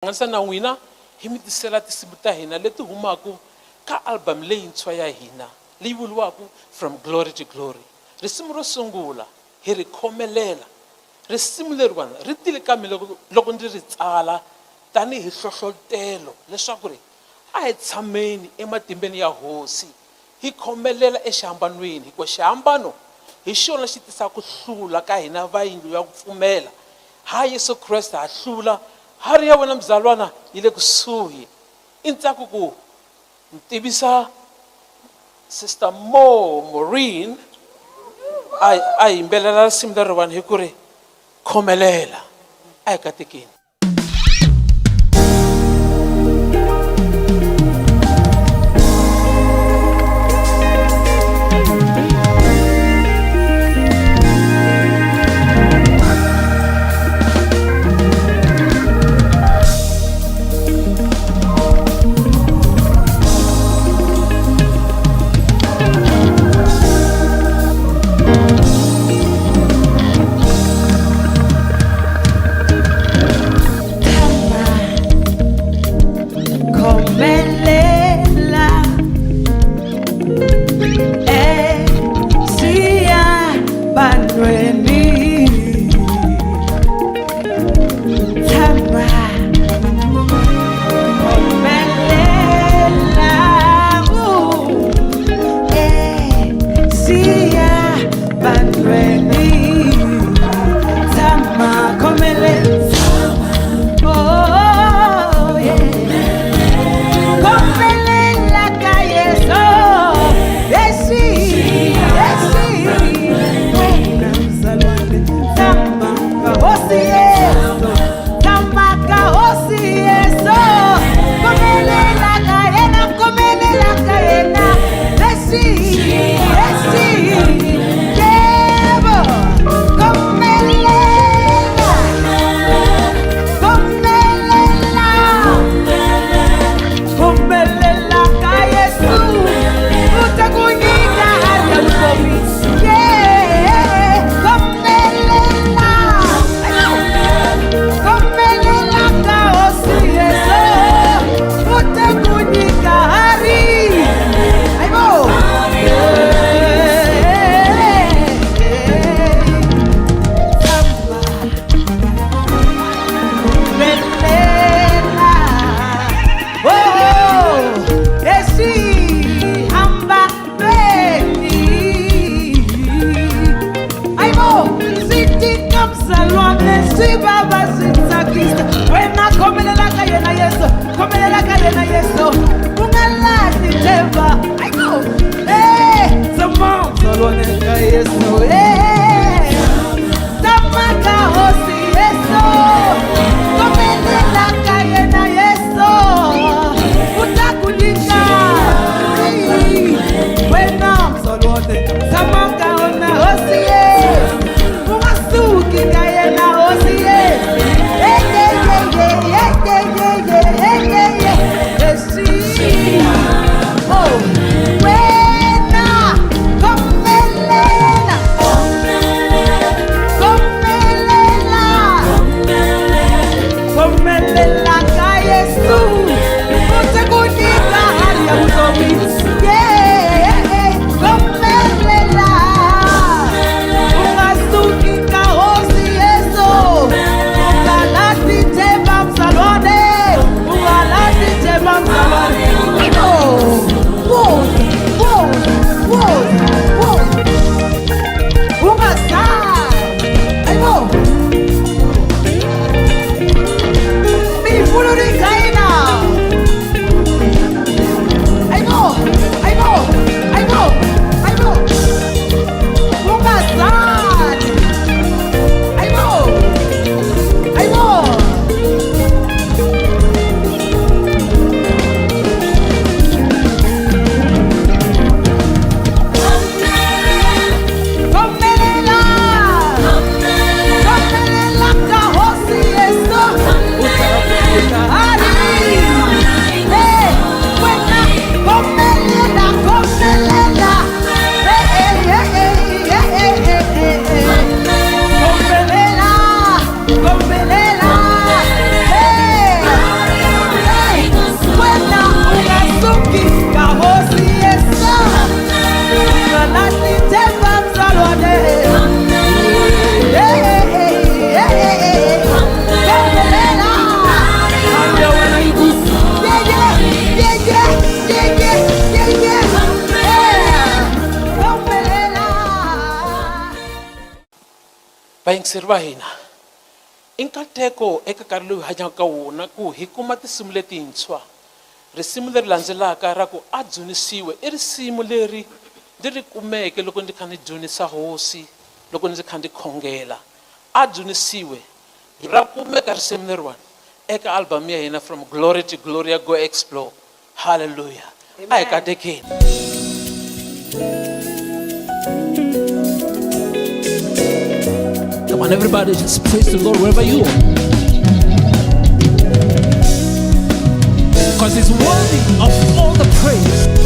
Hlanganisa na n'wina hi mi tisela tinsimu ta hina leti humaka ka album leyintshwa ya hina leyi vuriwaka From Glory to Glory. Risimu ro sungula hi ri khomelela. Risimu leriwani ri tile ka mina loko loko ndzi ri tsala tanihi hlohlotelo leswaku ri a hi tshameni ematimbeni ya Hosi hi khomelela exihambanweni hikuva xihambano hi xona xi tisaka ku hlula ka hina va yindlu ya ku pfumela. Ha Yesu Kreste ha hlula. Hari ya wena mzalwana yi le kusuhi. I ntsako ku ni tivisa Sister Mo Maureen a a yimbelela risimu leriwani hi ku ri khomelela. A hi katekeni. Vayingiseri va hina, i nkateko eka nkarhi lowu hi hanyaka ka wona ku hi kuma tinsimu letintshwa. Risimu leri landzelaka ra ku a dzunisiwe i risimu leri ndzi ri kumeke loko ndzi kha ndzi dzunisa hosi, loko ndzi kha ndzi khongela. A dzunisiwe ra kumeka risimu leriwani eka album ya hina From Glory to Glory ya Go Explore. Hallelujah. A hi katekeni. Come on, everybody, just praise the Lord wherever you are. Because he's worthy of all the praise.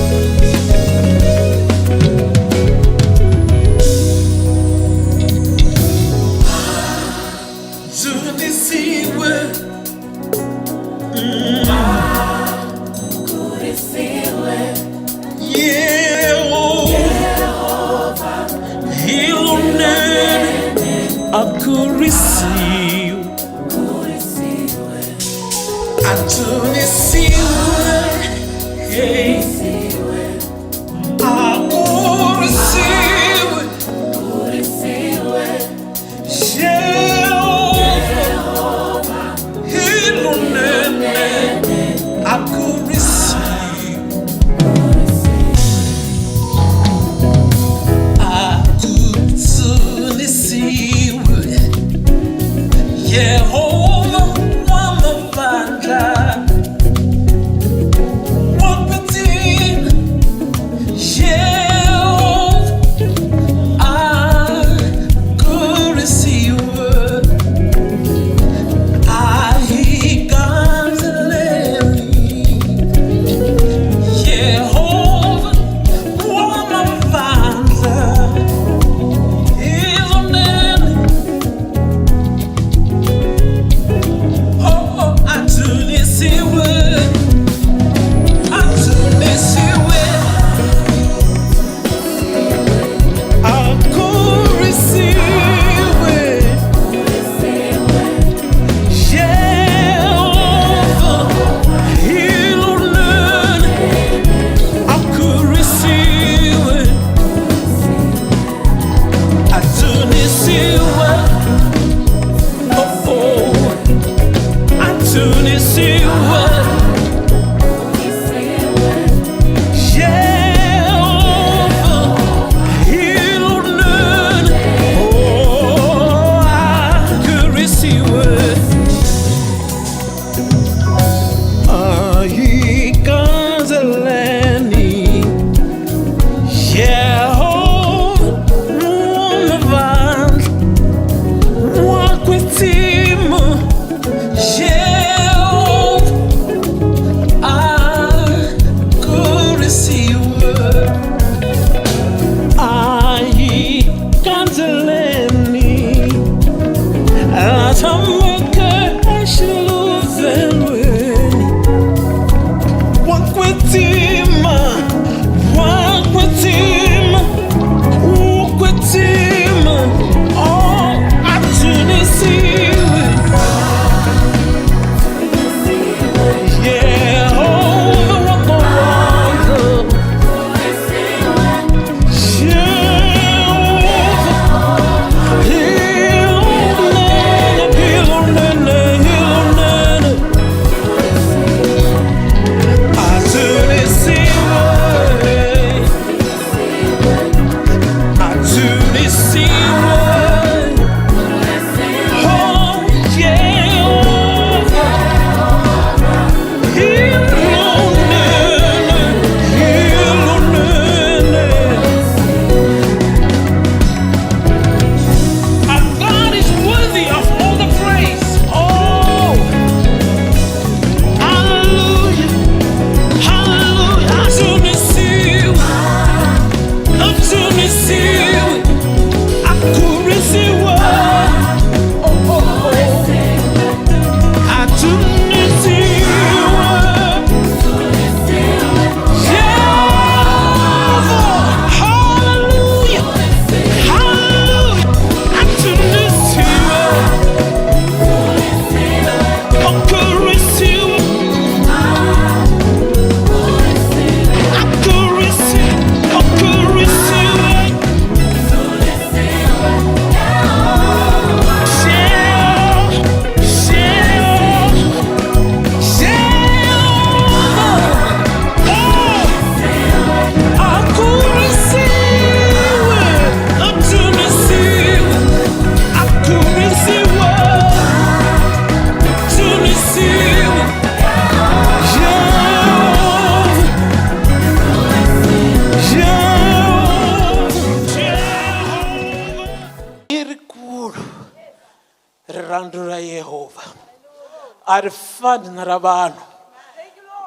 A ri fani na ra vanhu.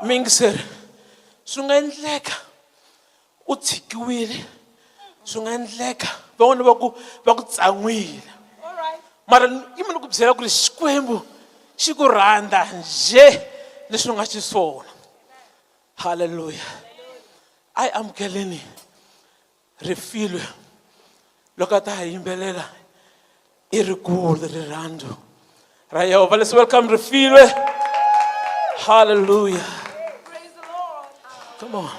Mingiseri, swi nga endleka u tshikiwile, swi nga endleka van'wana va ku tsan'wile. Mara yi mi ni ku byela ku ri Xikwembu xi ku rhandza njhe leswi u nga xiswona. Halleluya. A hi amukeleni Rifilwe loko a ta ha yimbelela i rikulu rirhandzu ra Yehovha. Let's welcome Rifilwe. Hallelujah. Praise the Lord. Come on.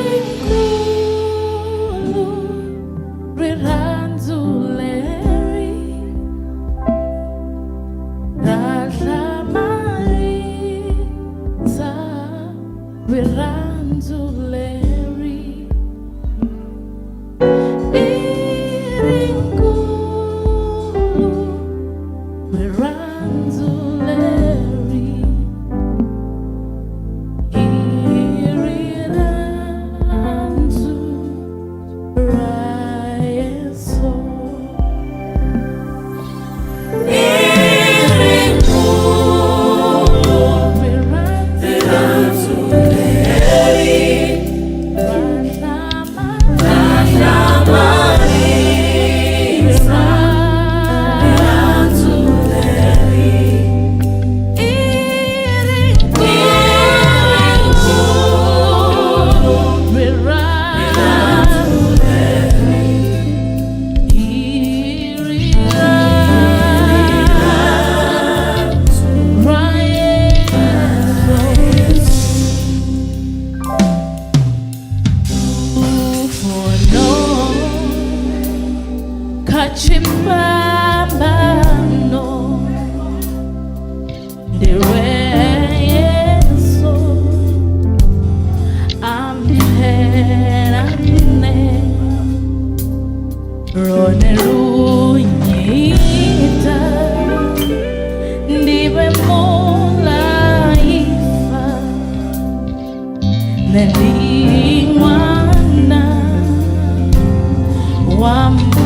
Irikulu rirhandzu leri ra hlamarisa, rirhandzu leri irikulu rirhandzu leri rirhandzu ra Yesu. Rirhandzu leri ra hlamarisa, rirhandzu leri Kachimbambano ndiwe Yesu amherane rone runyita ndiwe mulaifa nendingwana wa Mudzimu.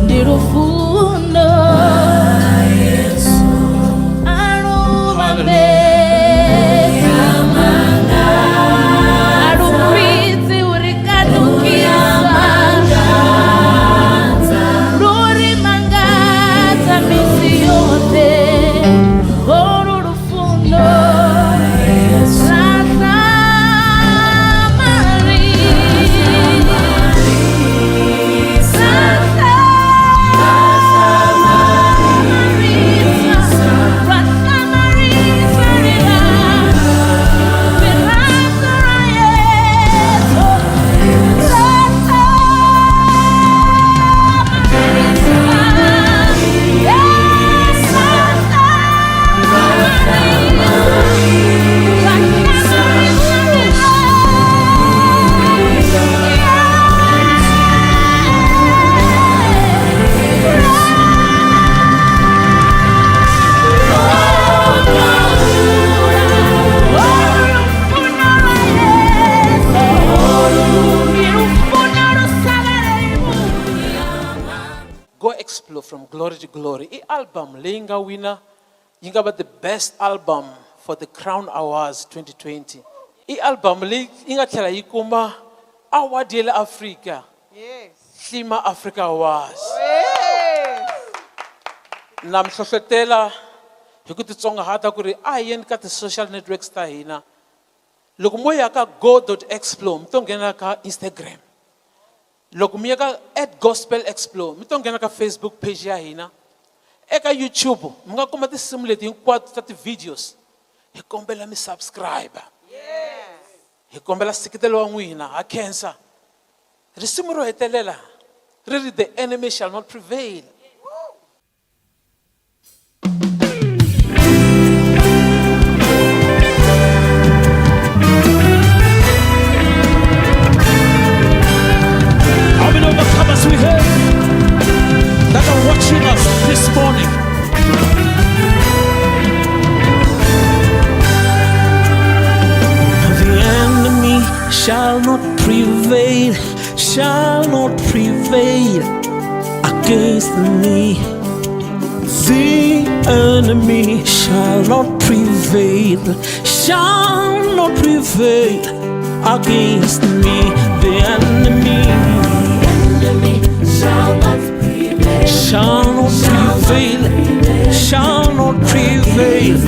Ndirufundo, Glory to Glory i album leyi nga wina yi nga va the best album for the Crown Awards 2020. I album leyi yi nga tlhela yi kuma award ya le Africa. Yes. Hlima Africa Awards. Yes. Na mi hlohlotela hi ku titsongahata ku ri a hi yeni ka ti-social networks ta hina. Loko mo ya ka go.explore mi to nghena ka Instagram. Loko mi ya ka @gospelexplore mi to nghena ka Facebook page ya hina. Eka YouTube mi nga kuma tinsimu leti hinkwato ta ti-videos. Hi kombela mi subscribe. Yes. Hi kombela nseketelo wa n'wina, ha khensa. Risimu ro hetelela ri ri the enemy shall not prevail. How many overcomers we have that are watching us this morning? The enemy shall not prevail, shall not prevail against me. The enemy shall not prevail, shall not prevail against me. The enemy Shall not prevail. shall not prevail, shall not prevail.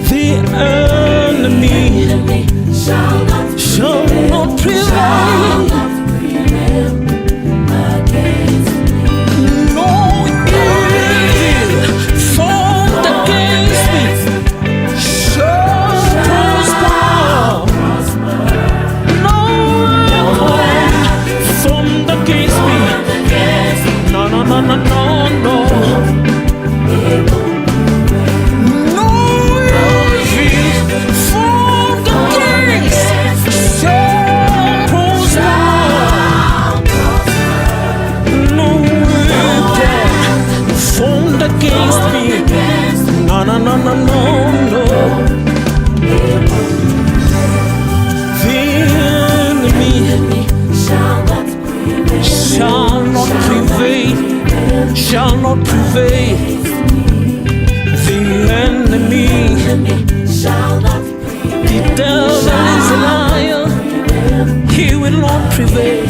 The enemy Shall not shall not prevail. against me. No evil formed against me shall prosper. No weapon formed against me. No, no, no, no, no, no. No evil formed against shall prosper. No weapon formed against me. No, no, no, no, no, no. The enemy Shall not prevail. shall not prevail, shall not prevail. The enemy, Shall not prevail. the devil is a liar. He will not prevail.